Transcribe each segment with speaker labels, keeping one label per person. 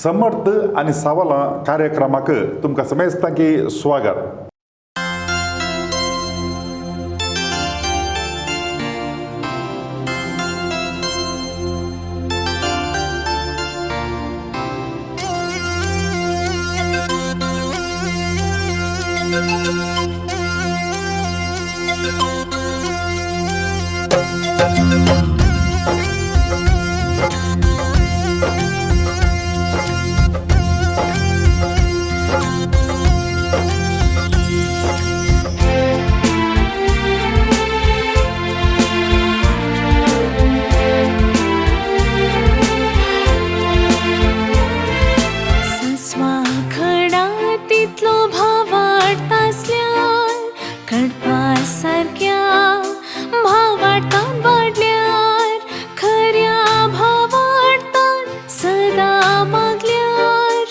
Speaker 1: समर्थ आनी सवालां कार्यक्रमाक तुमकां समेस्तांकी स्वागत.
Speaker 2: सस्वा खडा तितलो भावार्थ आसल्यार कडपा सारक्या भावार्थान वाडल्यार खऱ्या भावार्थान सदां मागल्यार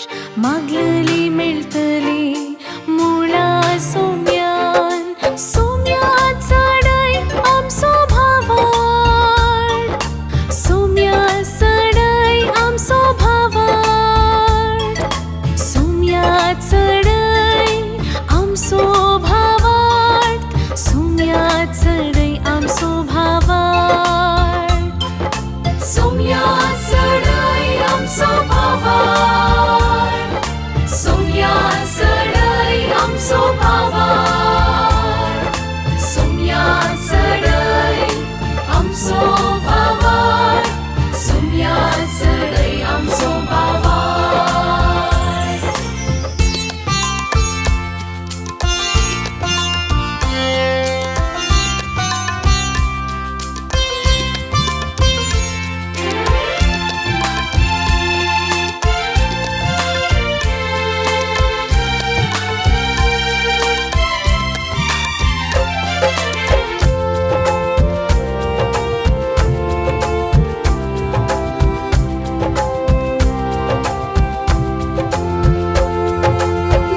Speaker 2: मागलली मेळटली मुळा सोम्यान सोम्या चडय आमचो भावार्थ सोम्या चडय आमचो भावार्थ सोम्या चडय आमचो भावार्थ सोम्या चडय आमचो भावार्थ सोम्या चडय आमचो भावार्थ सोम्या चडय आमचो भावार्थ सोम्या चडय आमचो भावार्थ सोम्या चडय आमचो भावार्थ.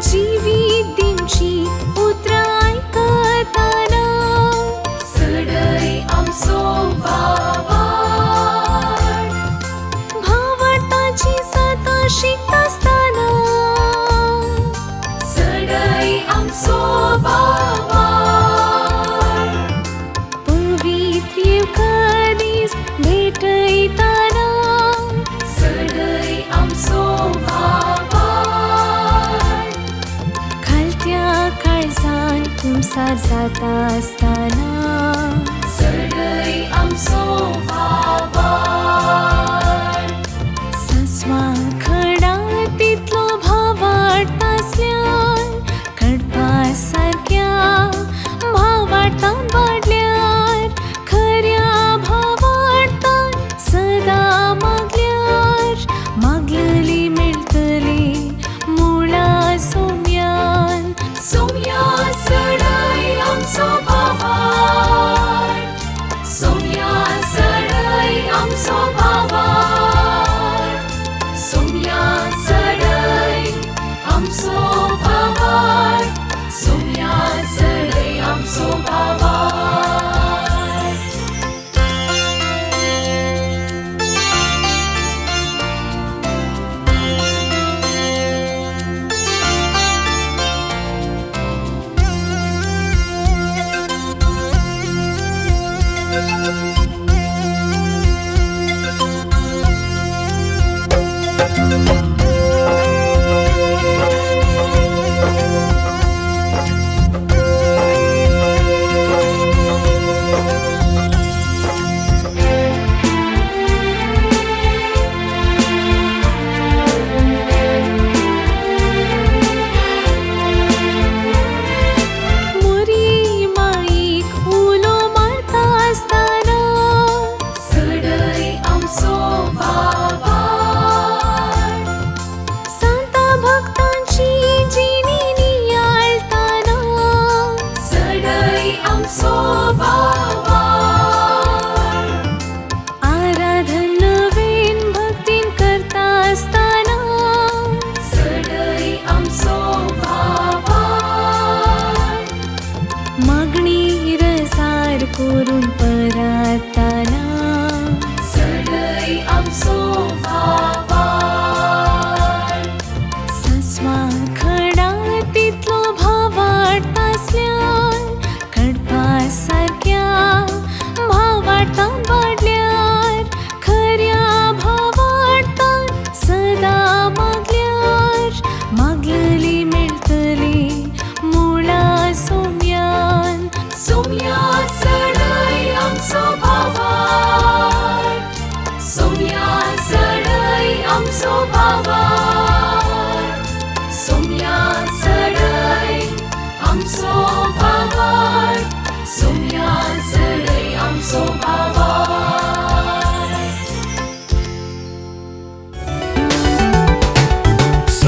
Speaker 2: जिवीत दिवची उतरां आयकतना चडय आमचो भावार्थ भावार्थाची सतां शिकतासतना चडय आमचो भावार्थ पवित्र येवकारीस भेटयतना चडय आमचो भावार्थ खालत्या काळजान कुमसार जाता आसतना चडय आमचो भावार्थ सस्वा खडा तितलो भावार्थ आसल्यार कडपा सारक्या भावार्थान वाडल्यार खऱ्या भावार्थान सदां मागल्यार मागलली मेळटली मुळा सोम्यान सोम्या चडय आमचो भावार्थ सोम्या चडय आमचो भावार्थ सोम्या चडय आमचो भावार्थ सोम्या चडय आमचो भावार्थ. मोरी माईक उलो मारता आसतना चडय आमचो भावार्थ सांता भक्तांची जिणी नियाळताना चडय आमचो भावार्थ आराधन नवीन भक्तीन करता आसतना चडय आमचो भावार्थ मागणी रजार करून परातना चडय आमचो भावार्थ.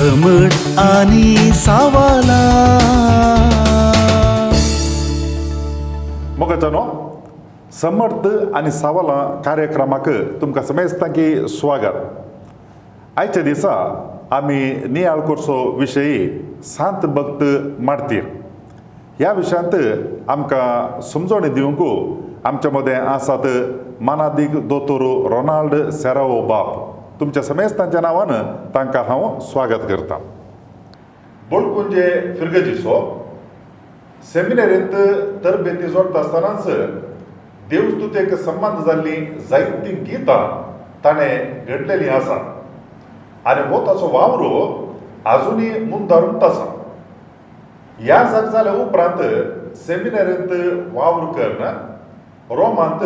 Speaker 3: समट आनी सावाला.
Speaker 1: मोगाच्यानो, समर्थ आनी सावलां कार्यक्रमाक तुमकां समेस्तां की स्वागत. आयच्या दिसा आमी नियाळ करचो विशय सांत भक्त मार्तीर. ह्या विशयांत आमकां समजवणी दिवंक आमच्या मदें आसात मानादीक दोतोर रोनाल्ड सेरावो बाप. तुमच्या समेस्तांच्या नांवान तांकां हांव स्वागत करतां. बोडकुंजे फिरगजीचो सेमिनेरींत तरबेती जोडटा आसतनाच देवस्तुतेक संबंद जाल्लीं जायतीं गितां ताणें घडलेलीं आसा आनी हो ताचो वावर आजुनूय मुंदारूच आसा. ह्या जाग जाल्या उपरांत सेमिनेरींत वावर करून रोमांत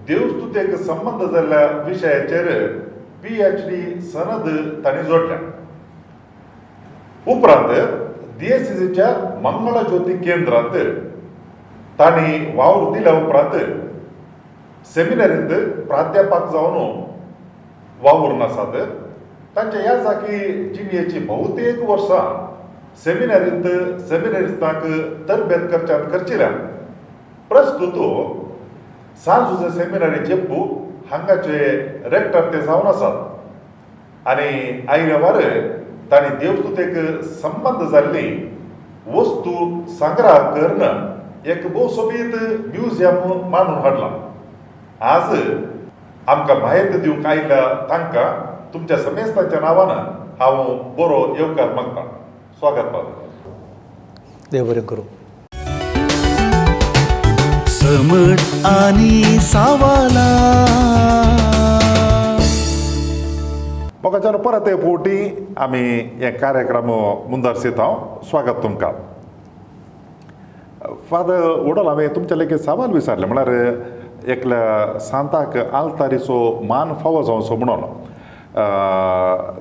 Speaker 1: देवस्तुतेक संबंद जाल्ल्या विशयाचेर PhD सनद तांणी जोडल्या. उपरांत दियेसिजीच्या मंगळज्योती केंद्रांत तांणी वावर दिल्या उपरांत सेमिनारींत प्राध्यापक जावन वावरून आसात. तांच्या ह्या जागी जिणेची बहुतेक वर्सां सेमिनारींत सेमिनारिस्तांक तरबेत करच्यांत खर्चिल्या. प्रस्तुत सांजुजे सेमिनारी जेप्पू हांगाचे रेक्टर ते जावन आसात आनी आयल्या वार तांणी देवस्तुतेक संबंद जाल्ली वस्तू संग्रह करून एक भोव सोबीत म्युझियम मांडून हाडलां. आज आमकां म्हायती दिवंक आयिल्ल्या तांकां तुमच्या समेस्तांच्या नांवान हांव बरो येवकार मागतां. स्वागत बाब.
Speaker 4: देव बरें करूं.
Speaker 3: समट आनी सावाला.
Speaker 1: मोगाच्यान परत एक फावटी आमी हे कार्यक्रम मुंदारसीत. स्वागत तुमकां. फादर उडोल, हांवें तुमच्या लेगीत सवाल विचारलें, म्हळ्यार एकल्या सांताक आल्तारीचो मान फावो जावचो म्हणून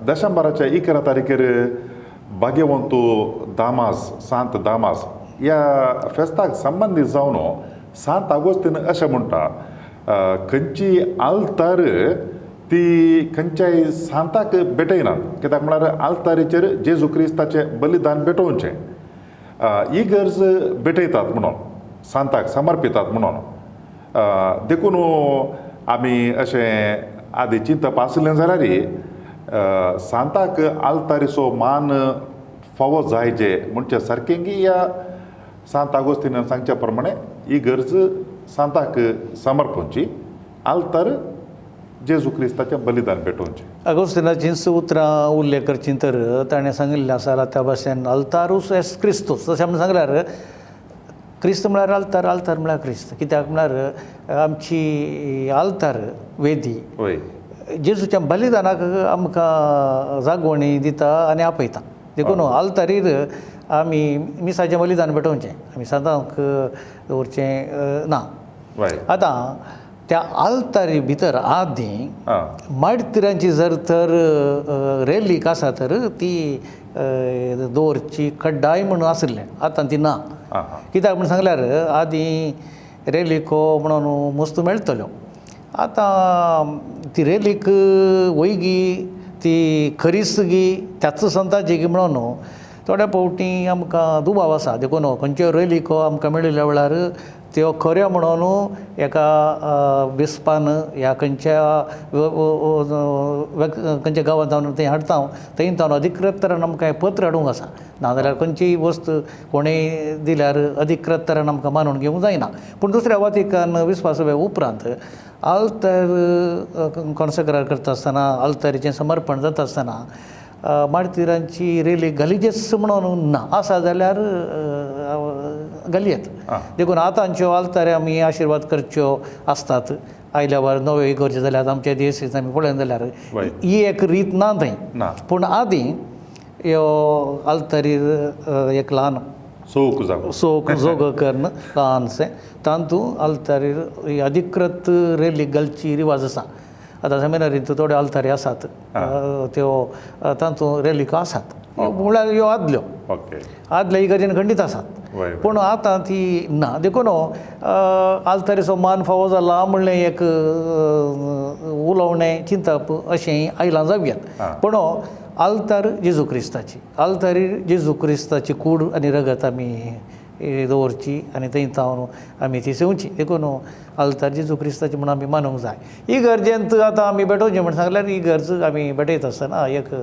Speaker 1: दशंबराच्या 11 तारखेर भाग्यवंत दामास, सांत दामास ह्या फेस्ताक संबंदीत जावन सांत आगोस्तीन अशें म्हणटा, खंयची आल्तार ती खंयच्याय सांताक भेटयनात, कित्याक म्हळ्यार आल्तारीचेर जेजू क्रिस्ताचें बलिदान भेटोवचें, ही गरज भेटयतात म्हणून सांताक समर्पितात म्हणून. देखून आमी अशें आदी चिंतप आसलें जाल्यार सांताक आल्तारीचो मान फावो जाय जे म्हणचे सारकें की ह्या सांत आगोस्तीनान सांगच्या प्रमाणे ही गरज सांताक समर्पणची, आल्तार जेजू क्रिस्ताचें बलिदान भेटोवचें.
Speaker 4: अगोस्तिनाचींच उतरां उल्लेख करचीं तर ताणें सांगिल्लें आसा त्या भाशेन अल्तारूच एस क्रिस्तूस. तशें आमी सांगल्यार क्रिस्त म्हळ्यार आल्तार, आल्तार म्हळ्यार क्रिस्त. कित्याक म्हळ्यार आमची आल्तार वेदी
Speaker 1: वय
Speaker 4: जेजूच्या बलिदानाक आमकां जागवणी दिता आनी आपयता. देखून आल्तारीर आमी मिसाचें बलिदान भेटोवचें, आमी सांतांक दवरचें ना.
Speaker 1: वय
Speaker 4: आतां त्या आल्तारी भितर आदीं
Speaker 1: आं
Speaker 4: मार्तिरांची जर तर रेलीक आसा तर ती दवरची कड्डाय म्हणून आशिल्लें, आतां ती ना.
Speaker 1: आं आं
Speaker 4: कित्याक म्हूण सांगल्यार आदीं रेलिको म्हणून मस्तू मेळटल्यो, आतां ती रेलीक वयगी ती खरीच गी त्याच संताची गी म्हणून थोड्या फावटी आमकां दुबाव आसा. देखून खंयच्यो रेलिको आमकां मेळिल्ल्या वेळार त्यो खऱ्यो म्हणून एका बिस्पान ह्या खंयच्या खंयच्या गांवांत जावन थंय हाडटा, थंय जावन अधिकृत तरेन आमकां हें पत्र हाडूंक आसा. नाजाल्यार खंयचीय वस्त कोणेय दिल्यार अधिकृत तरेन आमकां मानून घेवंक जायना. पूण दुसऱ्या वातिकान विस्वास उपरांत आल्तार कॉन्सेक्रार करता आसतना, आल्तारीचें समर्पण जाता आसतना मार्तिरांची रेलीक घालीचेच म्हणून ना, आसा जाल्यार घालयेत. देखून आतांच्यो आल्तारी आमी आशिर्वाद करच्यो आसतात. आयल्या वर नव्यो इगर्ज्यो जाल्यार आमच्या देश आमी पळयन जाल्यार ही एक रीत ना थंय. पूण आदीं ह्यो आल्तारीर एक ल्हान
Speaker 1: चौक जागो
Speaker 4: सोक जोग करून ल्हानशें तातूंत आल्तारीर ही अधिकृत रेलीक घालची रिवाज आसा. आतां सेमिनारींत थोड्यो आल्तारी आसात त्यो तातूंत रेलिको आसात, म्हळ्यार ह्यो आदल्यो
Speaker 1: ओके
Speaker 4: आदल्या इगर्जेन खंडीत आसात. पूण आतां ती ना. देखून आल्तारीचो मान फावो जाला म्हणलें एक उलोवणें चिंतप अशें आयलां जावयात. पूण आल्तार जेजू क्रिस्ताची, आल्तारीर जेजू क्रिस्ताची कूड आनी रगत आमी दवरची आनी थंय जावन आमी ती सेवची. देखून आल्तार जेजू क्रिस्ताची म्हूण आमी मानूंक जाय. इगर्जेंत आतां आमी भेटोवचें म्हण सांगल्यार इगर्ज आमी भेटयता आसतना एक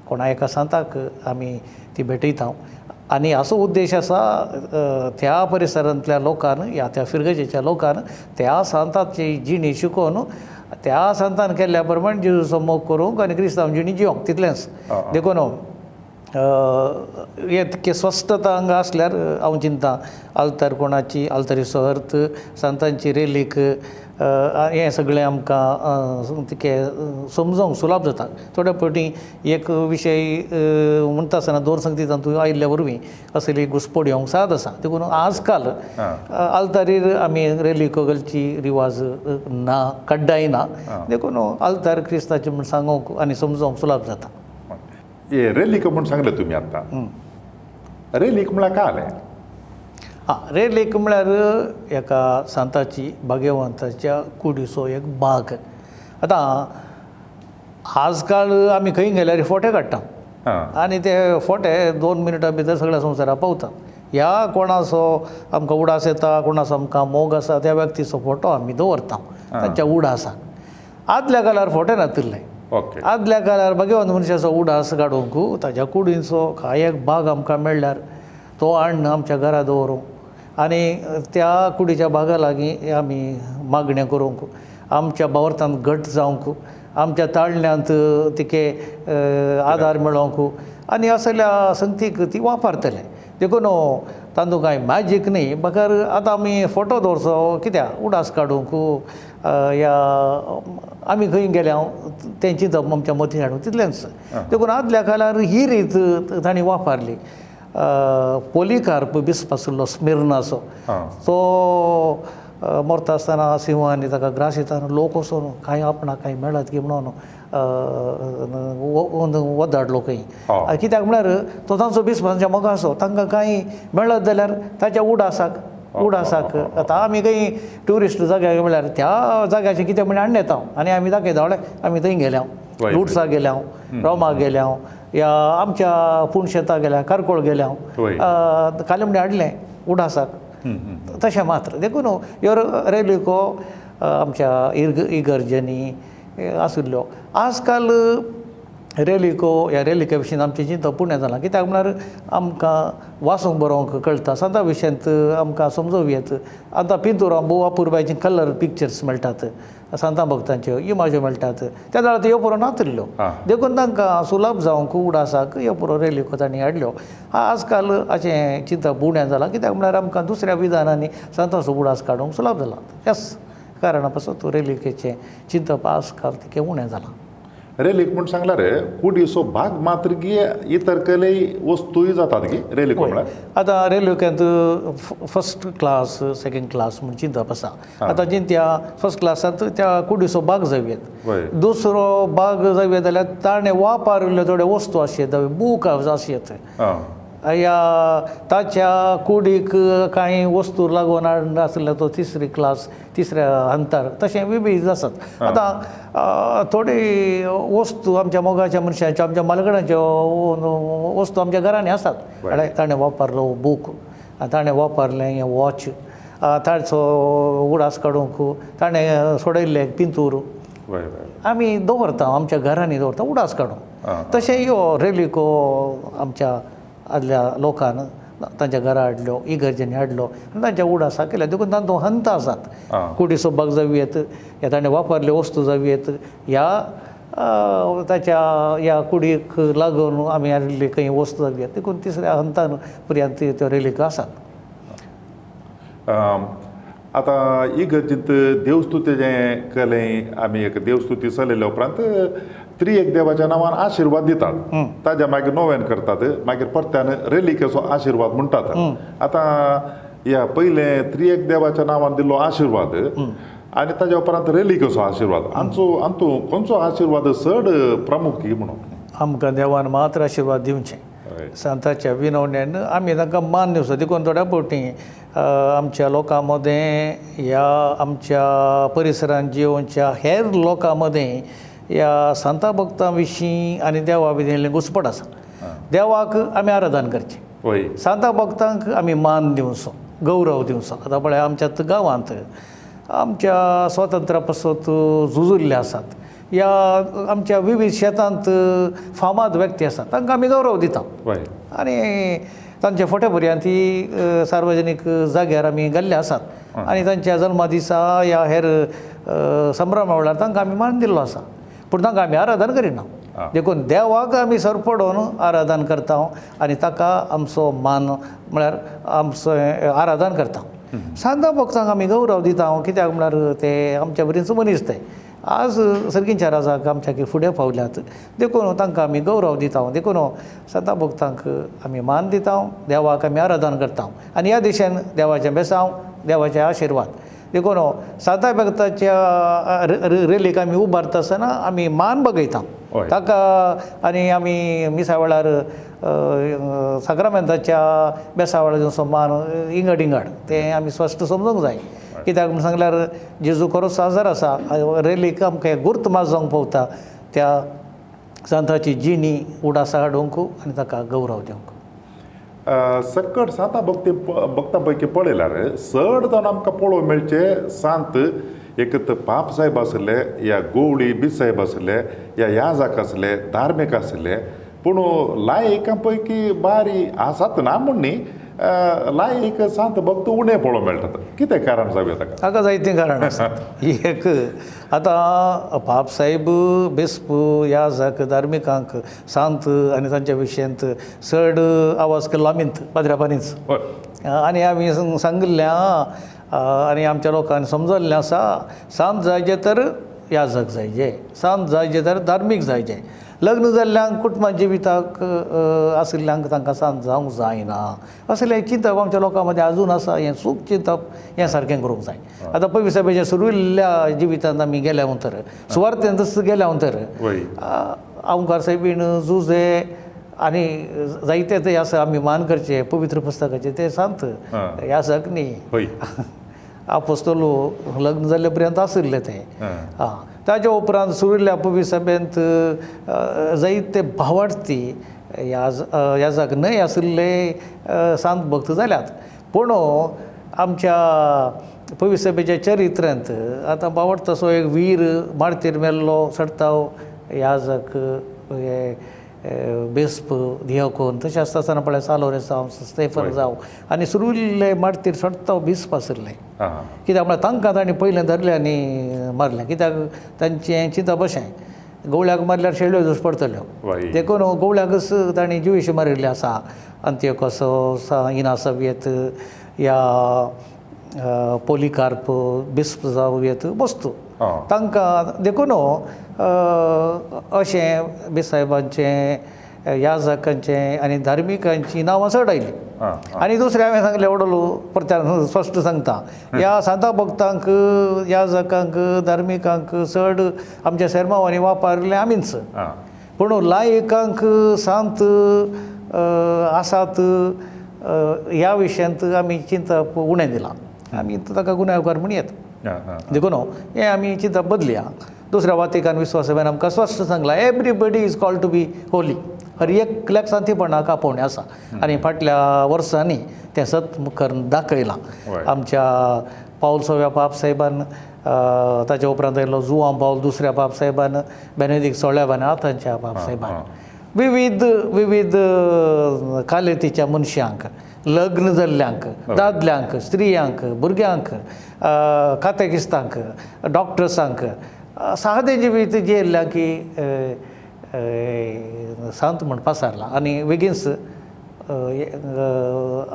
Speaker 4: कोणा एका सांताक आमी ती भेटयता आनी असो उद्देश आसा त्या परिसरांतल्या लोकान ह्या त्या फिरगजेच्या लोकान त्या सांताची जिणी शिकोवन त्या सांतान केल्ल्या प्रमाण जेजूचो मोग करूंक आनी क्रिस्तांव जिणी जिवंक तितलेंच. देखून इतकें स्वस्थता हांगा आसल्यार हांव चिंता आल्तार कोणाची, आल्तारीचो अर्थ, सांतांची रेलीक हें सगळें आमकां तितकें समजोंक सुलभ जाता. थोड्या फावटी एक विशय म्हणटा आसतना दोन संगती तातूंत आयिल्ल्या वरवीं असली घुसपड येवंक साद आसा. देखून आज काल आल्तारीर आमी रेलिको घालची रिवाज ना, कड्डाय ना. देखून आल्तार क्रिस्ताचें म्हूण सांगूंक आनी समजोंक सुलभ जाता.
Speaker 1: हे रेलीक म्हूण सांगलें तुमी आतां, रेलीक म्हळ्यार काय जालें?
Speaker 4: आं, रेलीक म्हळ्यार एका सांताची भाग्यवंताच्या कुडीचो एक भाग. आतां आजकाल आमी खंय गेल्यार फोटे काडटा आनी ते फोटे 2 मिनटां भितर सगळ्या संवसाराक पावता. ह्या कोणाचो आमकां उडास येता, कोणाचो आमकां मोग आसा त्या व्यक्तीचो फोटो आमी दवरता तांच्या उडासाक. आदल्या काळार फोटे नातिल्ले. आदल्या काळार भाग्यवंत मनशाचो उडास काडूंक ताच्या कुडीचो कांय एक भाग आमकां मेळ्ळ्यार तो हाडून आमच्या घरा दवरूंक आनी त्या कुडीच्या भागा लागीं आमी मागणें करूंक, आमच्या भावार्थान घट जावंक, आमच्या ताळण्यांत तिके आदार मेळोवंक आनी असल्या संगतीक ती वापरतले. देखून तातूंत कांय मॅजीक न्ही, बगर आतां आमी फोटो दवरचो कित्याक उडास काडूंक या आमी खंय गेल्या तें चिंतप आमच्या मतीन हाडूंक तितलेंच. देखून आदल्या काळार ही रीत तांणी वापरली. पोलिकार्प बिस्प आशिल्लो स्मिर्नाचो, तो मरता आसतना सिंहांनी ताका ग्रास येता लोक वचून कांय आपणाक कांय मेळत की म्हणून वदाडलो खंय. कित्याक म्हळ्यार तो तांचो बिस्प तांच्या मोगाचो, तांकां कांय मेळत जाल्यार ताच्या उडासाक उडासाक. आतां आमी खंय ट्युरिस्ट जाग्यार म्हळ्यार त्या जाग्याचें कितें म्हण हाडून येता आनी आमी दाखयता म्हळ्यार आमी थंय गेल्या, लुडसा गेल्या, रोमा गेल्या, या आमच्या पुणशेता गेल्या, कारकोळ गेल्या, कालमणे हाडलें उडासाक तशें मात्र. देखून ह्यो रेलिको आमच्या इगर्जांनी आशिल्ल्यो. आजकाल रेलिको ह्या रेलिका विशीं आमचें चिंतप पुणें जालां. कित्याक म्हळ्यार आमकां वाचूंक बरोवंक कळटा, सांता विशयांत आमकां समजूंक येत. आतां पिंतुरां भोव अपुरबायेचे कलर पिक्चर्स मेळटात, सांता भक्तांच्यो इमाज्यो मेळटात. त्या वेळार ह्यो पुरो नातिल्ल्यो, देखून तांकां सुलभ जावंक उडासाक ह्यो पुरो रेलिको तांणी हाडल्यो. आजकाल अशें चिंतप उणें जालां. कित्याक म्हळ्यार आमकां दुसऱ्या विधानांनी सांताचो उडास काडूंक सुलभ जाला. त्याच कारणा पासून रेलिकेचें चिंतप आजकाल तितकें उणें जालां.
Speaker 1: रेलीक म्हूण सांगल्यार कुडीचो भाग मात्र की इतर कलेय वस्तूय जातात की रेलीक म्हळ्यार?
Speaker 4: आतां रेलिकेंत फर्स्ट क्लास सेकंड क्लास म्हूण चिंतप आसा. आतां चिंतया फर्स्ट क्लासांत त्या कुडीचो भाग जावं येत, दुसरो भाग जावं येत जाल्यार ताणें वापरिल्ल्यो थोड्यो वस्तू आसयेत, बूक आसयेत, या ताच्या कुडीक कांय वस्तू लागून आसल्यार तो तिसरी क्लास तिसऱ्या हंतार, तशें विविध आसात. आतां थोडी वस्तू आमच्या मोगाच्या मनशाच्यो, आमच्या मालगणाच्यो वस्तू आमच्या घरांनी आसात. ताणें वापरलो बूक, ताणें वापरलें हें वॉच, ताचो उडास काडूंक ताणें सोडयल्लें पिंतूर आमी दवरता, आमच्या घरांनी दवरता उडास काडूंक. तशें ह्यो रेलिको आमच्या आदल्या लोकान तांच्या घरा हाडल्यो, इगर्जेंनी हाडलो आनी तांच्या उडासाक केल्या. देखून तांचो हंत आसात, कुडीचो भाग जावं येत, ह्या ताणें वापरल्यो वस्तू जावं येत, ह्या ताच्या ह्या कुडीक लागून आमी हाडिल्ली खंय वस्तू जावं येत. देखून तिसऱ्या हंतान पर्यंत त्यो रेलिको आसात.
Speaker 1: आतां इगर्जेंत देवस्तुतीचें कलें आमी एक देवस्तुती चलयल्या उपरांत त्रिएक देवाच्या नांवान आशिर्वाद दितात, ताज्या मागीर नोवेन करतात, मागीर परत्यान रेलिकेचो आशिर्वाद म्हणटात. आतां ह्या पयलें त्रिएक देवाच्या नांवान दिल्लो आशिर्वाद आनी ताज्या उपरांत रेलिकेचो आशिर्वाद, आमचो आमतूं खंयचो आशिर्वाद चड प्रमुख म्हणून?
Speaker 4: आमकां देवान मात्र आशिर्वाद दिवचें सांताच्या विनवण्यान आमी तांकां मान दिवचो. देखून थोड्या फावटी आमच्या लोकां मदें ह्या आमच्या परिसरांत जियोवच्या हेर लोकां मदें ह्या सांता भक्तां विशीं आनी देवा विशीं घुस्पट आसा. देवाक आमी आराधन करचें, सांता भक्तांक आमी मान दिवचो, गौरव दिवचो. आतां पळय आमच्या गांवांत आमच्या स्वातंत्र्या पासत झुजुल्ले आसात या आमच्या विविध शेतांत फामाद व्यक्ती आसात, तांकां आमी गौरव दिता आनी तांचे फोटे पर्यंत ती सार्वजनीक जाग्यार आमी घाल्ले आसात आनी तांच्या जल्मा दिसा या हेर संभ्रमा वेळार तांकां आमी मान दिल्लो आसा, पूण तांकां आमी आराधन करिना. देखून देवाक आमी सरपडोवन आराधन करता आनी ताका आमचो मान म्हळ्यार आमचो आराधन करता. सांता भक्तांक आमी गौरव दिता, कित्याक म्हळ्यार ते आमच्या बरीच मनीस, ते आज सर्गींच्या राजाक आमच्या फुडें पावल्यात, देखून तांकां आमी गौरव दिता. देखून सांता भक्तांक आमी मान दिता, देवाक आमी आराधन करता आनी ह्या दिशेन देवाचें बेसांव, देवाचे आशिर्वाद. देखून सांता भक्ताच्या रेलीक आमी उबारता आसतना आमी मान बगयता ताका आनी आमी मिसा वेळार साक्रामेंताच्या बेसा वेळार जसो मान इंगड इंगड तें आमी स्पश्ट समजूंक जाय. कित्याक म्हूण सांगल्यार जेजू खरो साजर आसा, रेलीक आमकां गुर्त माजोवंक पवता त्या सांताची जिणी उडासा हाडूंक आनी ताका गौरव दिवंक.
Speaker 1: सकट सांता भक्ती भक्तां पैकी पळयल्यार चड जावन आमकां पळोवंक मेळचे सांत एक तर पाप साहेब आसले या गोवळी बीज साहेब आसले या याजाक आसले, धार्मीक आसले, पूण लायकां पैकी बारी आसात ना म्हूण न्ही, लायक सांत भक्त उणें पळोवंक मेळटात. कितें कारण जावं ताका?
Speaker 4: ताका जायतीं कारण आसात. एक आतां पाप साहेब बिस्प याजक धार्मिकांक सांत आनी तांच्या विशयांत चड आवाज केल्लो आमीच पाद्र्यापानीच आनी आमी सांगिल्लें आनी आमच्या लोकांनी समजल्लें आसा, सांत जायचे तर याजक जायचे, सांत जायचे तर धार्मीक जायचे. लग्न जाल्ल्यांक कुटुंबा जिविताक आशिल्ल्यांक तांकां सांत जावंक जायना असलें चिंतप आमच्या लोकां मदीं आजून आसा. हें चूक चिंतप हें सारकें करूंक जाय. आतां पयलीं सायबाच्या सुर्विल्ल्या जिवितांत आमी गेल्या नंतर, सुवार्थेंतच गेल्या नंतर आमकार सायबीण जुजे आनी जायते ते आसा आमी मान करचे पवित्र पुस्तकाचे ते सांत याजक न्ही, आपोस्तलो लग्न जाल्ले पर्यंत आशिल्ले ते. आं, ताज्या उपरांत सुरिल्ल्या पवित्र सभेंत जायते भावार्थी याजक न्हय आशिल्ले सांत भक्त जाल्यात. पूण आमच्या पवित्र सभेच्या चरित्र्यांत आतां भावार्थ असो एक वीर मार्तीर मेल्लो चडताव याजक बेस्प दियाकोन तशें आसता आसतना पळय सालोरे जावं स्टेफन जावं आनी सुर्विल्ले मार्तीर चडताव बिस्प आशिल्ले. कित्याक म्हळ्यार तांकां तांणी पयलें धरलें आनी मारलें. कित्याक तांचें चिंतप अशें, गवळ्याक मारल्यार शेळ्यो दोश पडटल्यो, देखून गवळ्याकच तांणी जिवीश मारिल्लें आसा. अंत्योकसो इनासवियत या पोलिकार्प बिस्प जावं येत वस्तू तांकां. देखून अशें बिसाहेबांचें याजकांचें आनी धार्मिकांचीं नांवां चड आयलीं. आनी दुसरें हांवें सांगलें वडलो परत्यान स्पश्ट सांगता, ह्या सांता भक्तांक याजकांक धार्मिकांक चड आमच्या सेर्मांवांनी वापरलें आमीच, पूण लायकांक सांत आसात ह्या विशयांत आमी चिंतप उणें दिलां, आमी ताका गुन्यांवकार म्हण येता. देखून हें आमी चिंतप बदलया. दुसऱ्या वातिकान विश्वास सभेन आमकां स्पश्ट सांगलां, everybody is called to be holy. हर एकल्याक सांतीपणाक आपोवणें आसा आनी फाटल्या वर्सांनी तें सत करून दाखयलां. आमच्या पावल सव्या पापसाहेबान, ताच्या उपरांत आयलो जुवां पावल दुसऱ्या पापसाहेबान, बेनेदीक सोळ्याबान आतांच्या पापसाहेबान, विविध विविध कालेतीच्या मनशांक, लग्न जाल्ल्यांक, दादल्यांक, स्त्रियांक, भुरग्यांक, कातेकिस्तांक, डॉक्टर्सांक, सादें जिवीत जियेल्ल्यांक की सांत म्हण पासारला. आनी बेगीनच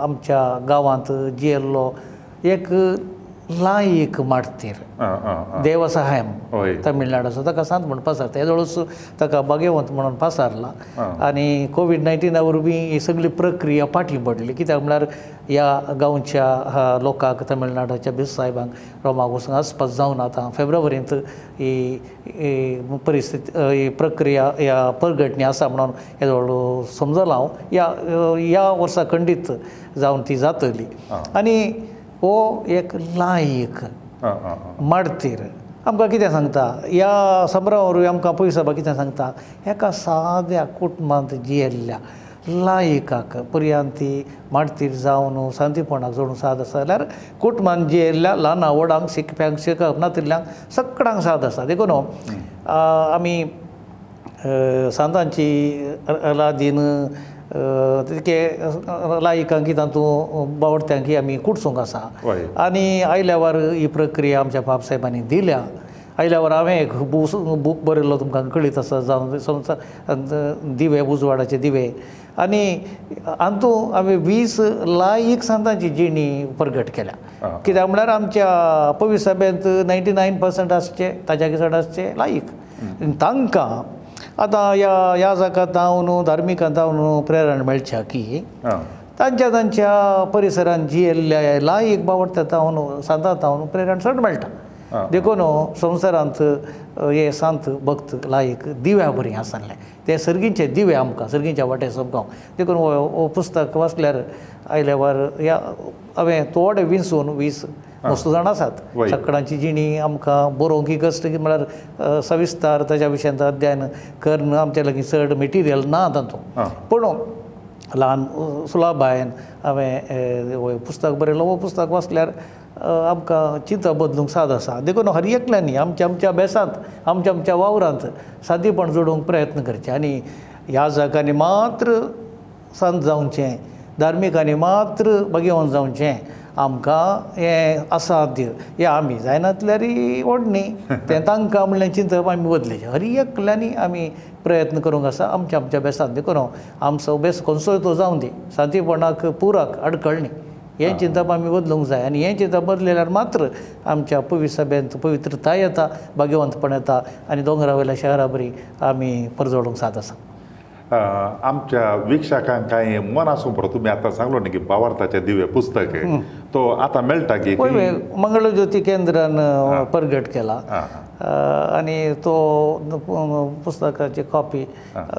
Speaker 4: आमच्या गांवांत जियेल्लो एक लायक मार्तीर देवसहायम तमिळनाडूचो, ताका सांत म्हण पासारता. येदोळूच ताका भाग्यवंत म्हणून पासारला. आनी कोवीड-19 वरवीं ही सगळी प्रक्रिया फाटीं पडली. कित्याक म्हळ्यार ह्या गांवच्या लोकांक, तमिळनाडूच्या बिस साहेबांक रोमाक वचून आसपास जावन आतां फेब्रुवारींत ही परिस्थिती, ही प्रक्रिया ह्या परगटणी आसा म्हणून येदोळ समजलां हांव. ह्या वर्सा खंडीत जावन ती जातली. आनी हो एक लायक मार्तीर आमकां कितें सांगता ह्या संभ्रमा वरवीं आमकां पयसो कितें सांगता एका साद्या कुटुंबांत जियेल्ल्या लायकाक पर्यांती मार्तीर जावन सांतीपणाक जोडूंक साद आसा जाल्यार कुटुंबान जियेल्ल्या ल्हान व्हडांक शिकप्यांक शिकप नातिल्ल्यांक सगळ्यांक साद आसा. देखून आमी सांतांची लादीन तितके लायकांकी तातूंत बावडत्यांकी आमी कुडसूंक आसा. आनी आयल्यावर ही प्रक्रिया आमच्या बापसाहेबांनी दिल्या. आयल्यावर हांवें एक बूक बरयल्लो तुमकां कळीत आसा जावन संवसार दिवे उजवाडाचे दिवे आनी हातूंत हांवें 20 लायक सांतांची जिणी प्रगट केल्या. कित्याक म्हळ्यार आमच्या पवित्र सभेंत 99% आसचे ताज्याकी चड आसचे लायक. तांकां आतां ह्या याजकां जावन धार्मिकां जावन प्रेरणा मेळच्या की तांच्या तांच्या परिसरांत जियेल्ल्या लायक बावडटा जावन सांतां जावन प्रेरणा चड मेळटा. देखून संवसारांत हे सांत भक्त लायक दिव्या बरी आसले ते सर्गींचे दिवे आमकां सर्गींच्या वाटे सोबगांव. देखून हो पुस्तक वाचल्यार आयल्यावर ह्या हांवें थोडे विंचून 20 मस्त जाण आसात सगळ्यांची जिणी आमकां बरोवंक कश्ट म्हळ्यार सविस्तार ताज्या विशयांत अध्ययन करून आमच्या लागीं चड मटिरियल ना तातूंत. पूण ल्हान सुलभायेन हांवें पुस्तक बरयलो. हो पुस्तक वाचल्यार आमकां चिंतप बदलूंक साद आसा. देखून हर एकल्यांनी आमच्या आमच्या अभ्यासांत आमच्या आमच्या वावरांत सादीपण जोडूंक प्रयत्न करचे आनी ह्या जागांनी मात्र संत जावचें धार्मिकांनी मात्र भाग्यवंत जावचें आमकां हें असाध्य हें आमी जायनातल्यारय व्हड न्ही तें तांकां म्हणलें चिंतप आमी बदलेचें. हर एकल्यांनी आमी प्रयत्न करूंक आसा आमच्या आमच्या बेसांत. देखून आमचो बेस खंयचोय तो जावं दी सांतीपणाक पुराक आडखळ न्ही हें चिंतप आमी बदलूंक जाय. आनी हें चिंतप बदलल्यार मात्र आमच्या पवित्र सभेंत पवित्रताय येता भाग्यवंतपण येता आनी दोंगरा वयल्या शहरा बरी आमी परजोडूंक साद आसा.
Speaker 1: आमच्या वीक्षकांक कांय मनासून बरो तुमी आतां सांगलो न्ही की भावार्थाचे दिवे पुस्तक तो आतां मेळटा की
Speaker 4: पळय मंगळज्योती केंद्रान परगट केला आनी तो पुस्तकाची कॉपी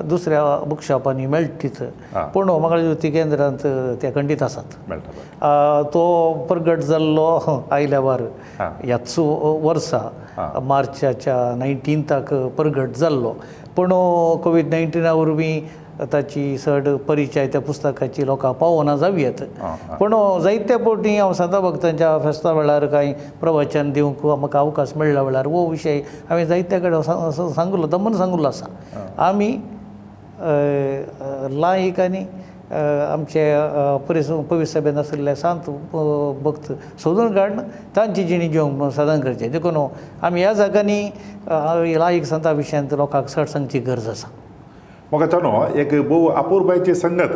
Speaker 4: दुसऱ्या बुकशॉपांनी मेळटा तिथं. पूण मंगळज्योती केंद्रांत ते खंडीत आसात. तो परगट जाल्लो आयल्यावर ह्याच वर्सा मार्चाच्या 19 परगट जाल्लो. पूण कोवीड-19 वरवीं ताची चड परिचय त्या पुस्तकाची लोकांक पावना जावं येत. पूण जायते फावटी हांव सांता भक्तांच्या फेस्ता वेळार कांय प्रवचन दिवंक म्हाका अवकाश मेळ्ळ्या वेळार हो विशय हांवें जायते कडेन सांगलो दमन सांगलो आसा. आमी लायक आनी आमचे पवित्र सभेंत आशिल्ले सांत भक्त सोदून काडून तांची जिणी जिवंक साधन करचें. देखून आमी ह्या जाग्यांनी लायक संता विशयांत लोकांक चड सांगची गरज आसा.
Speaker 1: म्हाका चानो एक भोव अपुरबायची संगत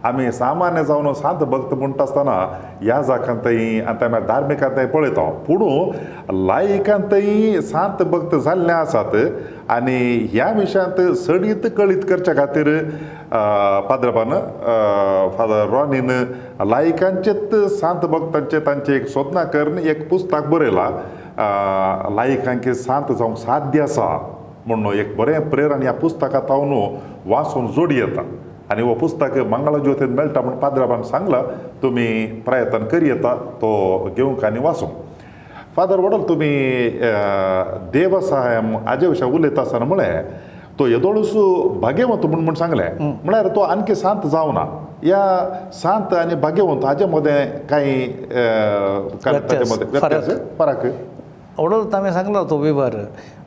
Speaker 1: आमी सामान्य जावन सांत भक्त म्हणटा आसतना ह्या जाकांतय आनी त्या धार्मिकांतय पळयता. पूण लायकांतय सांत भक्त जाल्ले आसात आनी ह्या विशयांत सडीत कळीत करच्या खातीर पाद्रपान फादर रॉनीन लायकांचेच सांत भक्तांचे तांचे एक सोदना करून एक पुस्तक बरयलां लायकांक सांत जावंक साध्य आसा म्हणून एक बरें प्रेरण ह्या पुस्तकांत हांव वाचून जोडी येता. आनी हो पुस्तक मंगळज्योतीन मेळटा म्हूण पाद्राबान सांगलां तुमी प्रयत्न करी येता तो घेवंक आनी वाचूंक. फादर वडल तुमी देवसहायम हाजे विशय उलयता आसतना म्हळें तो येदोळूच भाग्यवंत म्हूण म्हूण सांगलें म्हळ्यार तो आणखी सांत जावना. ह्या सांत आनी भाग्यवंत हाजे मदें कांय व्यत्यास फरक
Speaker 4: वडोल हांवें सांगलो तो विवर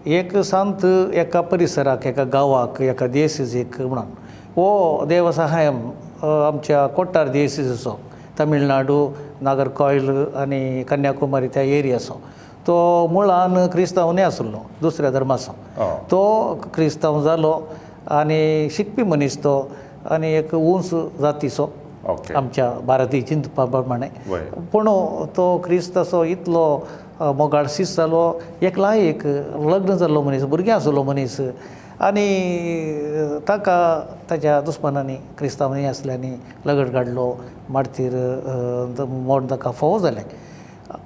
Speaker 4: एक सांत एका परिसराक एका गांवाक एका देसीक म्हणून हो देवसहायम आमच्या कोट्टार देसीचो तमिळनाडू नागरकॉयल आनी कन्याकुमारी त्या एरियाचो तो मुळान क्रिस्तांव न्ही आसलो दुसऱ्या धर्माचो. तो क्रिस्तांव जालो आनी शिकपी मनीस तो आनी एक उंच जातीचो आमच्या भारतीय चिंतपा प्रमाणे. पूण तो क्रिस्ताचो इतलो मोगाळ शीस जालो एक लायक लग्न जाल्लो मनीस भुरगें आसलो मनीस आनी ताका ताच्या दुस्मानांनी क्रिस्तांव न्ही आसल्यांनी लगट काडलो मार्तीर मोड ताका फावो जालें.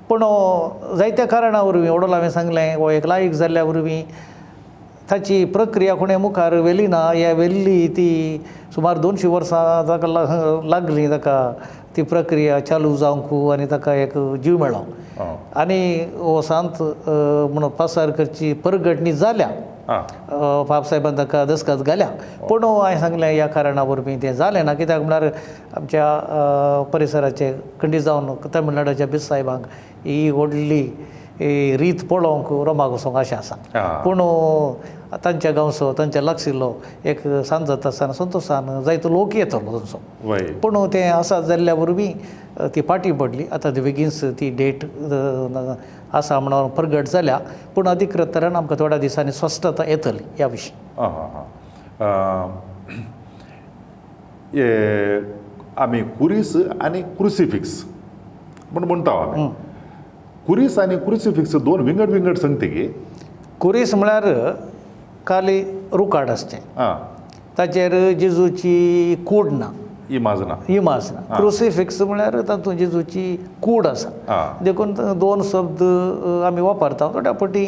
Speaker 4: पूण जायत्या कारणां वरवीं वडोल हांवें सांगलें हो एक लायक जाल्ल्या वरवीं ताची प्रक्रिया कोणें मुखार व्हेली ना. हे व्हेल्ली ती सुमार 200 वर्सां ताका लागलीं ताका ती प्रक्रिया चालू जावंक आनी ताका एक जीव मेळ्ळो. आनी हो सांत म्हणून पासार करची परगटणी जाल्या, बापसाहेबान ताका दस्खत घाल्या. पूण हांवें सांगलें ह्या कारणा वरवीं तें जालें ना, कित्याक म्हळ्यार आमच्या परिसराचे खंडीत जावन तमिळनाडूच्या बीस साहेबांक ही व्हडली रीत पळोवंक रोमाक वचोंक अशें आसा. पूण तांच्या गांवचो तांच्या लागशिल्लो एक सांज जाता आसतना संतोशान जायतो लोक येतलो तांचो. पूण तें आसा जाल्ल्या वरवीं ती फाटीं पडली. आतां ती बेगीनच ती डेट आसा म्हणून प्रगट जाल्या, पूण अधिकृत तरेन आमकां थोड्या दिसांनी स्पश्टता येतली ह्या विशीं.
Speaker 1: आमी कुरीस आनी क्रुसिफिक्स म्हूण म्हणटा आमी. कुरीस आनी क्रुसिफिक्स दोन विंगड विंगड संगती की.
Speaker 4: कुरीस म्हळ्यार खाली रुकाड आसचें, ताचेर जेजूची कूड ना,
Speaker 1: इमाज ना,
Speaker 4: इमाज ना. क्रुसिफिक्स म्हळ्यार तातूंत जेजूची कूड आसा. देखून दोन शब्द आमी वापरता. थोड्या फावटी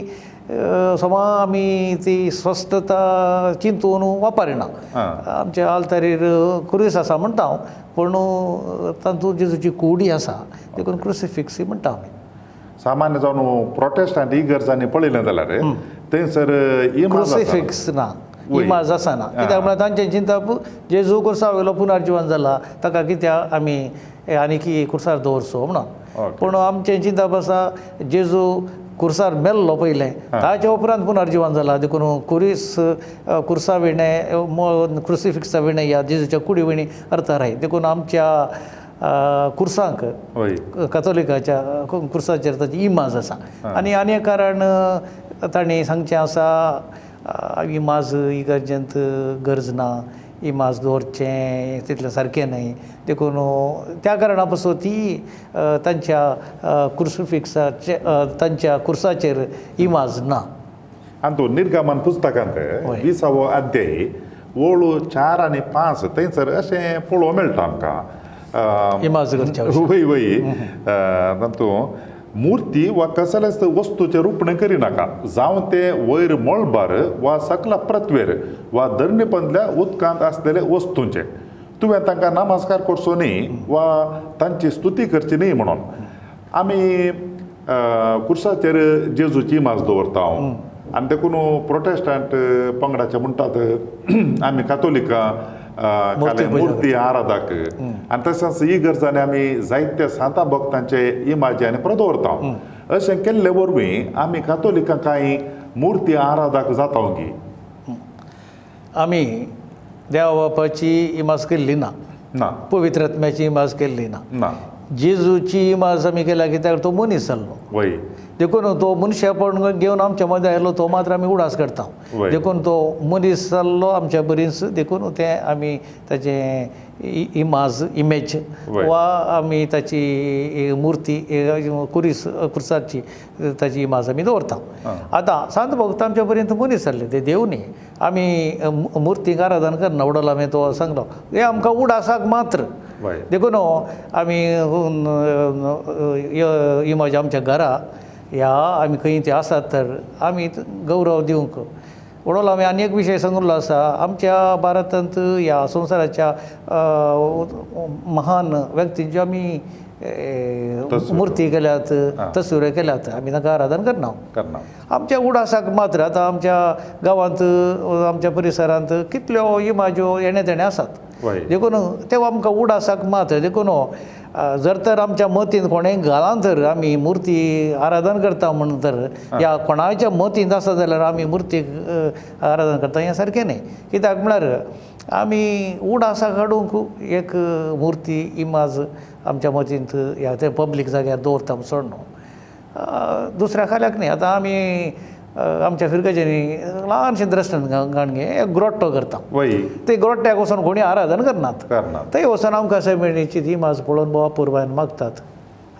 Speaker 4: समा आमी ती स्वस्थता चिंतून वापरिना. आमच्या आल्तारीर कुरीस आसा म्हणटा हांव, पूण तातूंत जेजूची कूडय आसा, देखून क्रुसिफिक्स म्हणटा आमी.
Speaker 1: सामान्य जावन प्रोटेस्टंट इगर्जांनी पळयलें जाल्यार थंयसर
Speaker 4: क्रुसिफिक्स ना, इमाज आसना. कित्याक म्हळ्यार तांचें चिंतप जेजू कुर्सा वयलो पुनर्जिवन जाला, ताका कित्याक आमी आनीक कुर्सार दवरचो म्हणून. पूण आमचें चिंतप आसा जेजू कुर्सार मेल्लो पयलें, ताच्या उपरांत पुनर्जिवन जाला, देखून कुरीस कुर्सा विणें क्रुसिफिक्सा विणें ह्या जेजूच्या कुडी विणें अर्थ राय. देखून आमच्या कुर्सांक कथोलिकाच्या कुर्साचेर ताची इमाज आसा. आनी आनी एक कारण तांणी सांगचें आसा, इमाज इगर्जेंत गरज ना, इमाज दवरचें तितलें सारकें न्हय, देखून त्या कारणा पासून ती तांच्या क्रुसिफिक्साचे तांच्या कुर्साचेर इमाज ना.
Speaker 1: आनी तो निर्गमन पुस्तकांत 20वो अध्याय ओळू 4 आनी 5 थंयसर अशें पळोवंक मेळटा आमकां.
Speaker 4: इमाज करच्या
Speaker 1: वय वय तातूंत मूर्ती वा कसलेच वस्तूचें रुपणें करिनाका, जावं तें वयर मळबार वा सकला पृथ्वेर वा धरणीपंदल्या उदकांत आसलेले वस्तूंचें. तुवें तांकां नमस्कार करचो न्ही वा तांची स्तुती करची न्ही म्हणून. आमी कुर्साचेर जेजूची इमाज दवरता आनी देखून प्रोटेस्टंट पंगडाचे म्हणटात आमी कातोलिकां मूर्ती आराधक, आनी तशेंच इगर्जांनी आमी जायते सांता भक्तांचे इमाजी आनी दवरता. अशें केल्ले वरवीं आमी कातोलिकां कांय मूर्ती आराधक जाता गी?
Speaker 4: आमी देवा बापाची इमाज केल्ली ना,
Speaker 1: ना,
Speaker 4: पवित्र आत्म्याची इमाज केल्ली ना,
Speaker 1: ना,
Speaker 4: जेजूची इमाज आमी केल्या, कित्याक तो मनीस जाल्लो.
Speaker 1: वय,
Speaker 4: देखून तो मनशापण घेवन आमच्या मदें आयलो तो मात्र आमी उडास करता. देखून तो मनीस जाल्लो आमच्या बरीच, देखून तें आमी ताचें इमाज इमेज वा आमी ताची मुर्ती कुरीस कुर्साची ताची इमाज आमी दवरता. आतां सांत भक्त आमच्या पर्यंत मनीस जाल्ले, ते देव न्ही. आमी मुर्तीक आराधन करना, वडोल आमी तो सांगलो हें आमकां उडासाक मात्र. देखून आमी इमाज आमच्या घरा ह्या आमी खंय ते आसात तर आमी गौरव दिवंक वडोल आमी आनी एक विशय सांगिल्लो आसा. आमच्या भारतांत ह्या संवसाराच्या महान व्यक्तींच्यो आमी मुर्ती केल्यात, तस्विरो केल्यात, आमी तांकां आराधन करना. आमच्या उडासाक मात्र. आतां आमच्या गांवांत आमच्या परिसरांत कितल्यो इमाज्यो येणे तेणे आसात, देखून ते आमकां उडासाक मात्र. देखून जर तर आमच्या मतींत कोणें घालां तर आमी मुर्ती आराधन करता म्हूण तर ह्या कोणाच्या मतींत आसा जाल्यार आमी मुर्तीक आराधन करता हें सारकें न्ही. कित्याक म्हळ्यार आमी उडासाक हाडूंक एक मुर्ती इमाज आमच्या मतींत ह्या ते पब्लीक जाग्यार दवरता सोड न्हू, दुसऱ्या खाल्याक न्ही. आतां आमी आमच्या फिरगजेनी ल्हानशें द्रश्टन गाणगे एक ग्रोट्टो करता, ते ग्रोट्ट्याक वचून कोणी आराधन करनात, थंय वचून आमकां सैमिणीची ती इमाज पळोवन बाबा पुरवायन मागतात,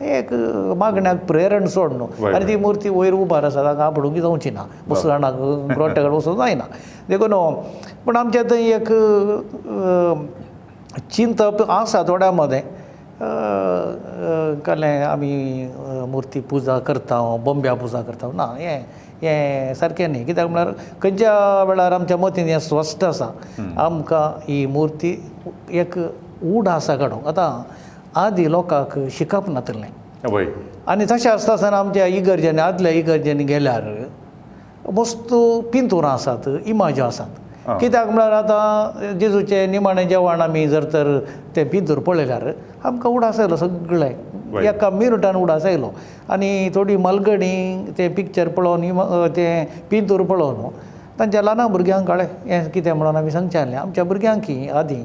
Speaker 4: एक मागण्याक प्रेरण सोड न्हू. आनी ती मुर्ती वयर उबार आसा, तांकां आपडूंक जावची ना, मुसलमानाक ग्रोट्ट्या कडेन वचूंक जायना. देखून पूण आमच्या थंय एक चिंतप आसा थोड्या मदें, कहलें आमी मुर्ती पुजा करता, बोंब्या पुजा करता ना, हें हें सारकें न्ही. कित्याक म्हळ्यार खंयच्या वेळार आमच्या मतीन हें स्वस्थ आसा, आमकां ही मुर्ती एक उड आसा काडूंक. आतां आदी लोकांक शिकप नातलें आनी तशें आसता आसतना आमच्या इगर्जांनी, आदल्या इगर्जांनी गेल्यार मस्त पिंतुरां आसात, इमाज्यो आसात. कित्याक म्हळ्यार आतां जेजूचें निमाणें जेवण आमी जर तर तें पिंतूर पळयल्यार आमकां उडास आयलो सगळें, एका मिनटान उडास आयलो. आनी थोडी मालगणी तें पिक्चर पळोवन, तें पिंतूर पळोवन तांच्या ल्हान भुरग्यांक कळ्ळें हें कितें म्हणून आमी सांगचें आसलें आमच्या भुरग्यांक. आदीं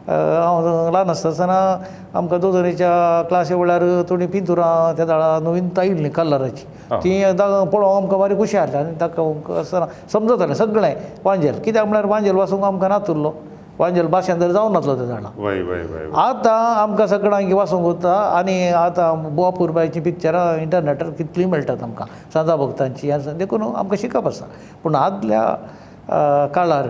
Speaker 4: हांव ल्हान आसता आसतना आमकां दोतोरीच्या क्लासी वेळार थोडीं पिंतुरां त्या वेळार नवीन आयिल्लीं कलराचीं, तीं पळोवंक आमकां बारी खुशी जाली आनी ताका आसतना समजतालें सगळें वांजेल. कित्याक म्हळ्यार वांजेल वाचूंक आमकां नातुरलो, वांजेल भाशेन तर जावं नातलो त्या वेळार. आतां आमकां सगळ्यांक वाचूंक वता आनी आतां बुवा पुरबायचीं पिक्चरां इंटरनेटार कितलीं मेळटात आमकां, सांजा भक्तांची, देखून आमकां शिकप आसा. पूण आदल्या काळार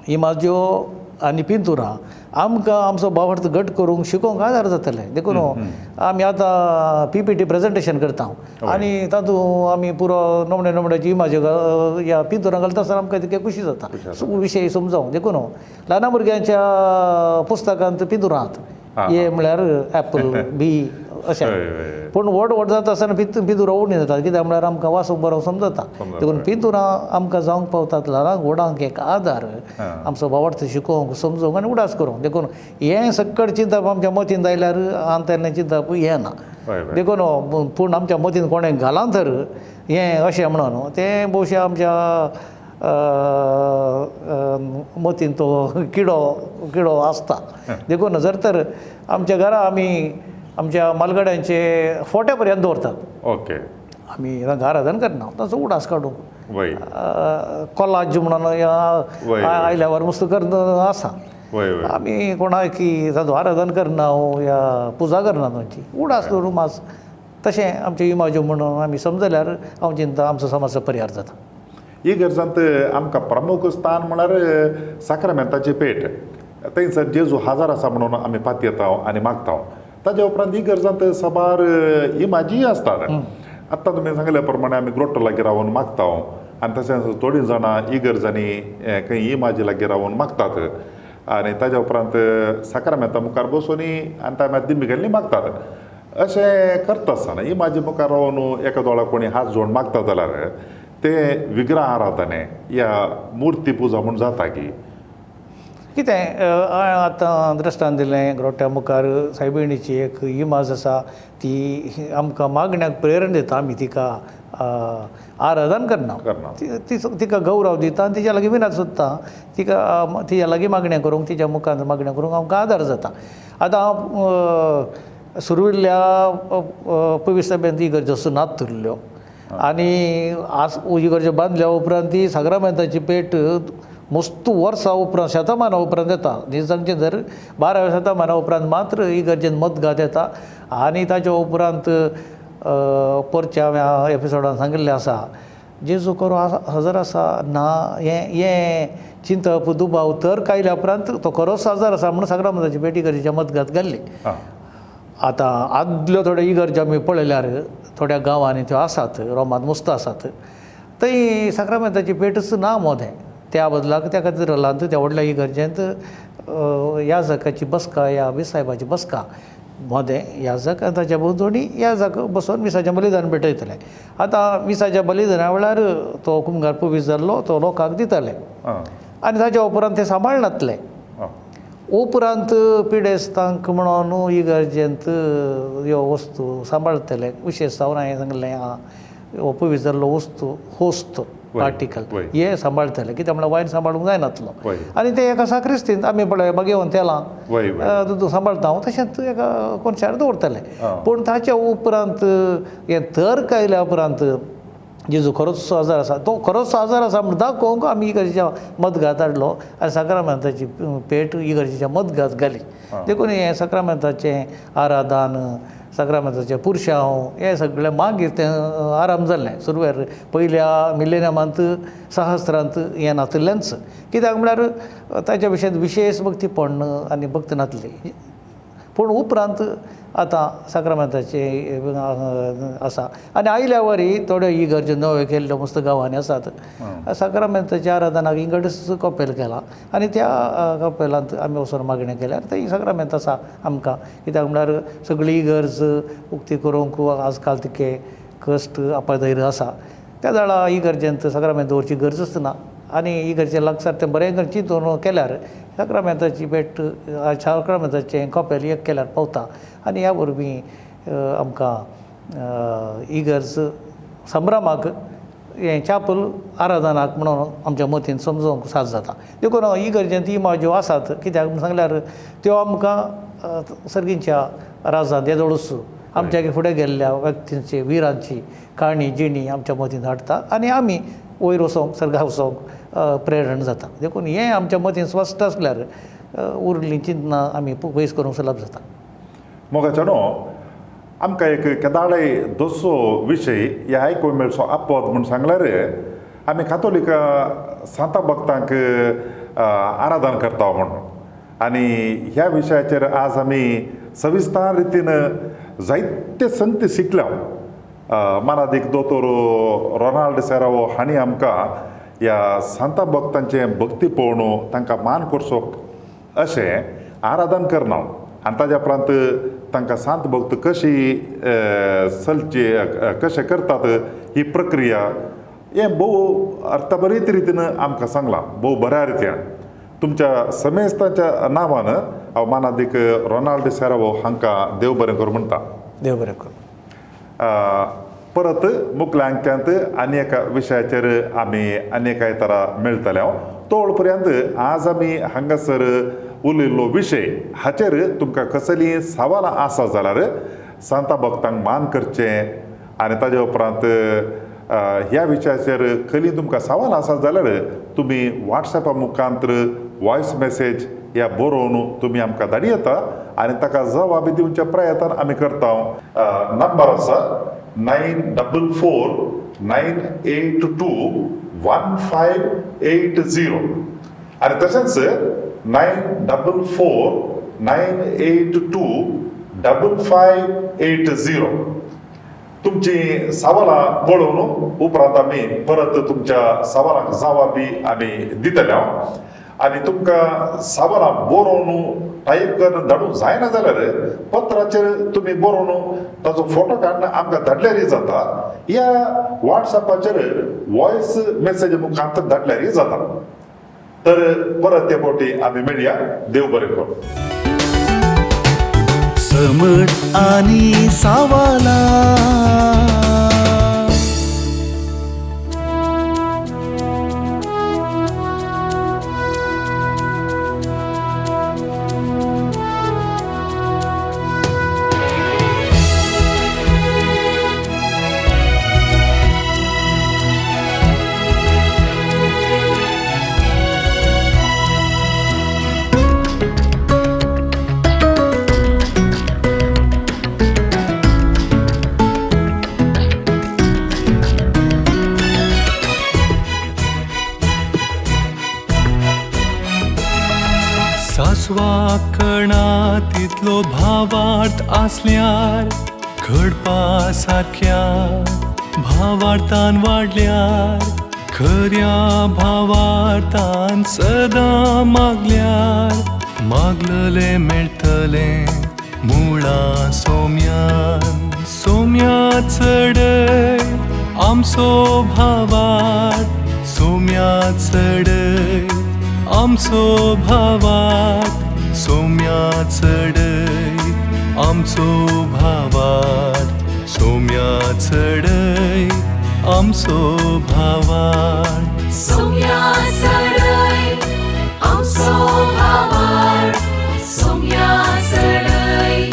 Speaker 4: इमाज्यो आनी पिंतुरां आमकां आमचो भावार्थ घट करूंक शिकोवंक आदार जातले. देखून आमी आतां PPT presentation करता आनी तातूंत आमी पुरो नमण्या नमण्याची इमाज्यो ह्या पिंतुरां घालता आसतना आमकां तितके खुशी जाता विशय समजावंक. देखून ल्हान भुरग्यांच्या पुस्तकांत पिंतुरां आहात, ए म्हळ्यार एप्पल, बी अशें. पूण व्हड व्हड जाता आसतना पिंतुरां उणी जातात, कित्याक म्हळ्यार आमकां वाचूंक बरोवंक समजता. देखून पिंतुरां आमकां जावंक पावतात ल्हानांक व्हडांक एक आदार आमचो भावार्थ शिकोवंक, समजोवंक आनी उडास करूंक. देखून हें सक्कड चिंतप आमच्या मतीन आयल्यार आंतरलें चिंतप येना. देखून पूण आमच्या मतीन कोणें घालां तर हें अशें म्हणून तें भोवशा आमच्या मतीन तो किडो किडो आसता. देखून जर तर आमच्या घरा आमी आमच्या मालगड्यांचे फोटे पर्यंत दवरतात.
Speaker 1: ओके,
Speaker 4: आमी आराधन करना ताचो उडास काडूंक कोलाज म्हणून आयल्यावर मस्त करून आसा. आमी कोणाक की ताचो आराधन करना या पुजा करना तांची उडास दवरून मास तशें आमचे इमाज्यो म्हणून आमी समजल्यार हांव चिंता आमचो समाजचो परिहार जाता.
Speaker 1: इगर्जांत आमकां प्रमुख स्थान म्हळ्यार साक्रामेंताची पेट, थंयसर जेजू हाजर आसा म्हणून आमी पातयेता आनी मागता. ताज्या उपरांत इगर्जांत साबार इमाजीय आसतात. आत्तां तुमी सांगल्या प्रमाणे आमी ग्रोटो लागीं रावन मागता आनी तशेंच थोडीं जाणां इगर्जांनी खंय इमाजी लागीं रावन मागतात आनी ताज्या उपरांत साक्रामेंता मुखार बसून आनी ताज्या दिमी गेल्ली मागतात. अशें करता आसतना इमाजी मुखार रावन एका दोळा कोणी हात जोड मागता जाल्यार ते विग्रह आराधने या मुर्ती पुजा म्हूण जाता की
Speaker 4: कितें. आतां दृश्टांत दिलें ग्रोट्या मुखार सायबिणीची एक इमाज आसा, ती आमकां मागण्याक प्रेरणा दिता, आमी तिका आराधन करना, तिका गौरव दिता आनी तिच्या लागीं विनत सोदता, तिका तिच्या लागीं मागण्या करूंक, तिच्या मुखार मागण्या करूंक आमकां आदार जाता. आतां सुर्विल्ल्या पवित्र इगर्जो नातुरल्यो आनी आज इगर्जो बांदल्या उपरांत ती साक्रामेंताची पेट मस्त वर्सां उपरांत शतमाना उपरांत येता. सांगचें जर 12व्या शतमाना उपरांत मात्र इगर्जेन मतघात येता आनी ताच्या उपरांत परच्या हांवें एपिसोडान सांगिल्लें आसा जेजू खरो हजर आसा ना हें हें चिंतप दुबाव तर्क आयल्या उपरांत तो खरोच हजर आसा म्हणून साक्रामेंताची पेट इगर्जेच्या मतघात घाल्ली. आतां आदल्यो थोड्यो इगर्ज्यो आमी पळयल्यार थोड्या गांवांनी त्यो आसात, रोमांत मस्त आसात, थंय साक्रामेंताची पेटच ना मोदें. त्या बदलाक त्या कॅथेड्रलांत त्या व्हडल्या इगर्जेंत याजकाची बसका या बिसायबाची बसका मोदें याजक आनी ताच्या भोंवतणी याजक बसोवन मिसाचें बलिदान भेटयतले. आतां मिसाच्या बलिदाना वेळार तो कुमगार पुवीस जाल्लो तो लोकांक दिताले आनी ताच्या उपरांत ते सांबाळनातले. उपरांत पिडेस्तांक म्हणून इगर्जेंत ह्यो वस्तू सांबाळतले. विशेश जावन हांवें सांगलें हो पुवीस जाल्लो वस्तू होस्त आर्टिकल हे सांबाळतले, कित्याक म्हळ्यार वायन सांबाळूंक जायनातलो. आनी ते एका साक्रिस्तींत आमी पळय बागेवन तेलां तितून सांबाळटा हांव, तशेंच एका कोनशार दवरतले. पूण ताच्या उपरांत हें तर्क आयल्या उपरांत जेजू खरोच आजार आसा, तो खरोच आजार आसा म्हूण दाखोवंक आमी इगर्जेच्या मतघात हाडलो आनी साक्रामेंताची पेट इगर्जेच्या मतघात घाली. देखून हें साक्रामेंताचें आराधन, साक्रामेंताचें पुरशांव हें सगळें मागीर तें आराम जाल्लें. सुरवेर पयल्या मिलेनियमांत सहस्रांत हें नातिल्लेंच, कित्याक म्हळ्यार ताच्या विशयांत विशेश भक्तीपण आनी भक्त नातली. पूण उपरांत आतां साक्रामेंताचें आसा आनी आयल्या वरी थोड्यो इगर्ज्यो नव्यो केल्ल्यो मस्त गांवांनी आसात. साक्रामेंताच्या आराधनाक इंगडच कपेल केलां आनी त्या कपेलांत आमी वचून मागणें केल्यार तें साक्रामेंत आसा आमकां. कित्याक म्हळ्यार सगळी इगर्ज उक्ती करूंक आज काल तितके कश्ट आपाधैर आसा. त्या जाणा इगर्जेंत साक्रामेंत दवरची गरजच ना आनी इगर्जे लागसार तें बरें करून चिंतून केल्यार साक्रामेंताची भेट, साक्रामेंताचें कपेल एक केल्यार पावता. आनी ह्या वरवीं आमकां इगर्ज संभ्रमाक हें चापल आराधनाक म्हणून आमच्या मतीन समजोवंक साज जाता. देखून इगर्जेंत इमाज्यो आसात कित्याक म्हूण सांगल्यार त्यो आमकां सर्गीच्या राजांत येदोळूच आमच्या फुडें गेल्ल्या व्यक्तींची विरांची काणी जिणी आमच्या मतीन हाडटा आनी आमी वयर वचोंक सर्गाक वचोंक प्रेरण जाता. देखून हें आमच्या मतीन स्पश्ट आसल्यार उरलीं चिंतनां आमी पयस करूंक सुलभ जाता.
Speaker 1: मोगाच्या न्हू आमकां एक केदाळय दोसो विशय ह्या आयकूंक मेळचो अपवाद म्हूण सांगल्यार आमी कातोलीक सांता भक्तांक आराधन करता म्हूण. आनी ह्या विशयाचेर आज आमी सविस्तार रितीन जायते संगती शिकल्या. मानादीक दोतोर रोनाल्ड सेरावो हांणी आमकां ह्या सांता भक्तांचें भक्ती पळोवन तांकां मान करचो अशें आराधन करना आनी ताज्या उपरांत तांकां सांत भक्त कशी चलची कशें करतात ही प्रक्रिया हें भोव अर्थभरीत रितीन आमकां सांगलां भोव बऱ्या रित्यान. तुमच्या समेस्ताच्या नांवान हांव मानादीक रोनाल्ड सेरावो हांकां देव बरें करूं म्हणटा.
Speaker 4: देव बरें करूं.
Speaker 1: परत मुखल्या अंक्यांत आनी एका विशयाचेर आमी आनी एका आयतारा मेळटले. हांव तोळ पर्यंत आज आमी हांगासर उलयल्लो विशय हाचेर तुमकां कसलीं सवालां आसा जाल्यार सांता भक्तांक मान करचें आनी ताजे उपरांत ह्या विशयाचेर खंयलीं तुमकां सवाल आसा जाल्यार तुमी वॉट्सॅपा मुखांत वॉयस मॅसेज ह्या बरोवन तुमी आमकां धाडी येता आनी ताका जबाब दिवच्या प्रयत्न आमी करता. नंबर आसा 944 982 1580 आनी तशेंच 944 982 5580. तुमची सवालां पळोवन उपरांत आमी परत तुमच्या सवालांक जवाब बी आमी दितले. आनी तुमकां सवालां बरोवन टायप करून धाडूंक जायना जाल्यार पत्राचेर तुमी बरोवन ताचो फोटो काडून आमकां धाडल्यारय जाता या वॉट्सॅपाचेर वॉयस मॅसेज मुखांत धाडल्यारय जाता. तर परत ते फावटी आमी मेळया. देव बरें करूं.
Speaker 3: समट आनी सावाला.
Speaker 5: सासवाकणा तितलो भावार्थ आसल्यार घडपा सारक्या भावार्थान वाडल्यार खऱ्या भावार्थान सदां मागल्यार मागललें मेळटलें मुळां सोम्यान सोम्या चडय आमचो भावार्थ सोम्या चडय आमचो भावार्थ सोम्या चडय आमचो भावार्थ सोम्या चडय आमचो भावार्थ
Speaker 2: सोम्या चडय आमचो भावार्थ सोम्या चडय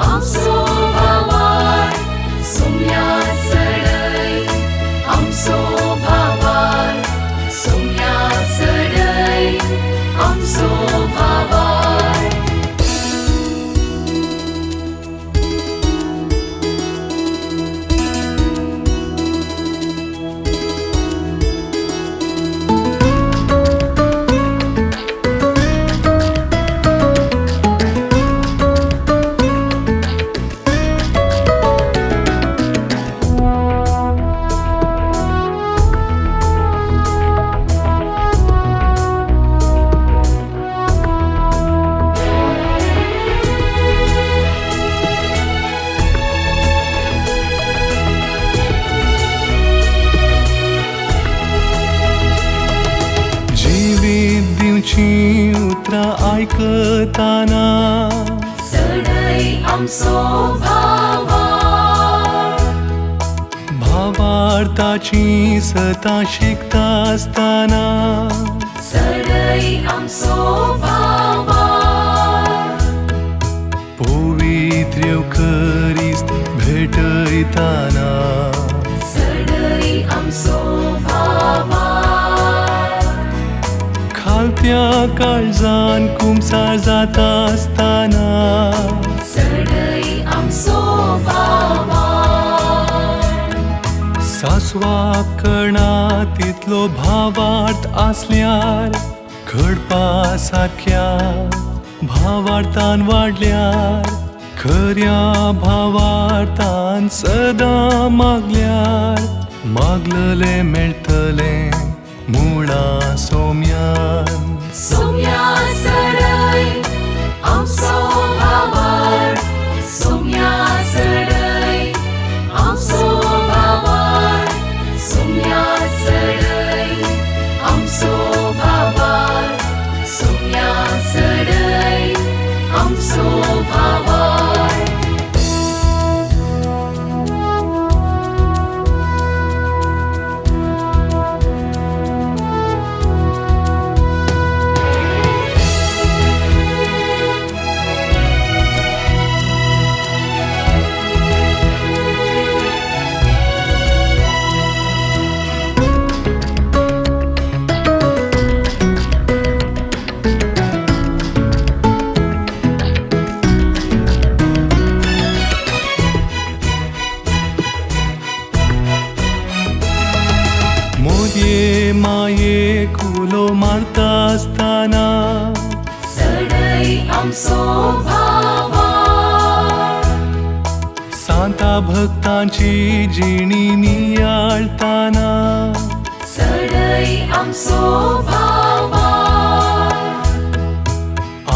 Speaker 2: आमचो भावार्थ सोम्या चडय आमचो भावार्थ सोम्या चडय आमचो भावार्थ.
Speaker 5: करताना
Speaker 2: चडय आमचो भावार्थ
Speaker 5: भावार्थाची सतां शिकता आसतना
Speaker 2: चडय आमचो भावार्थ
Speaker 5: पवित्र येवखरिस्त भेटयताना
Speaker 2: चडय आमचो भावार्थ
Speaker 5: खालत्या काळजान कुमसार जाता आसतना
Speaker 2: चडय आमचो भावार्थ
Speaker 5: सासवा कणा तितलो भावार्थ आसल्यार घडपा सारक्या भावार्थान वाडल्यार खऱ्या भावार्थान सदां मागल्यार मागललें मेळटलें मुळा सोम्यान.
Speaker 2: सोम्या चडय आमचो भावार्थ सोम्या चडय आमचो भावार्थ सोम्या चडय आमचो भावार्थ सोम्या चडय आमचो भावार्थ.
Speaker 5: मोदये माये कुलो मारता आसतना
Speaker 2: चडय आमचो भावार्थ
Speaker 5: सांता भक्तांची जिणी नियाळताना
Speaker 2: चडय आमचो भावार्थ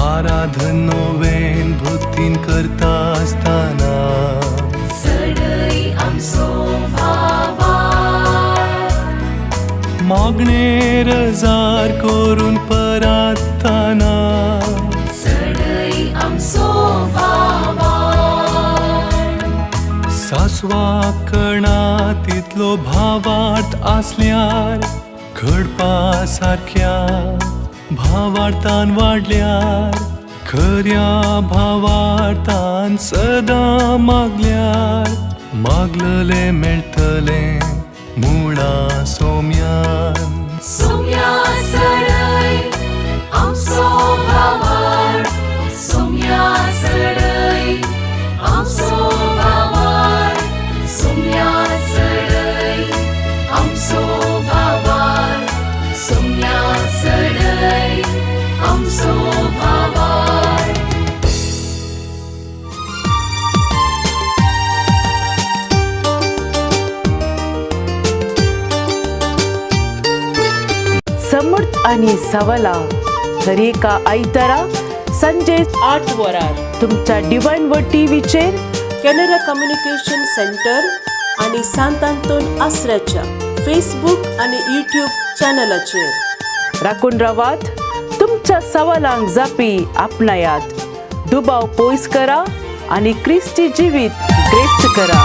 Speaker 5: आराधन नोवेन भक्तीन करता आसतना
Speaker 2: चडय आमचो भावार्थ
Speaker 5: मागणे रजार करून परातना
Speaker 2: चडय आमचो भावार्थ
Speaker 5: सासवा कणा तितलो भावार्थ आसल्यार घडपा सारक्या भावार्थान वाडल्यार खऱ्या भावार्थान सदां मागल्यार मागललें मेळटलें मुळा सोम्यान.
Speaker 2: सोम्या चडय आमचो भावार्थ सोम्या चडय आमचो भावार्थ सोम्या चडय आमचो भावार्थ सोम्या चडय आमचो भावार्थ.
Speaker 6: समर्थ आणि सवला दरेका आयतारा संजय
Speaker 7: 8 वरार
Speaker 6: तुमच्या डिवायन व टीव्हीचेर
Speaker 7: कॅनरा कम्युनिकेशन सेंटर आनी सांत आंतोन आसऱ्याच्या फेसबूक आनी यूट्यूब चॅनलाचेर
Speaker 6: राखून रावात. तुमच्या सवालांक जापी आपणायात, दुबाव पयस करा आनी क्रिस्ती जिवीत ग्रेस्त करा.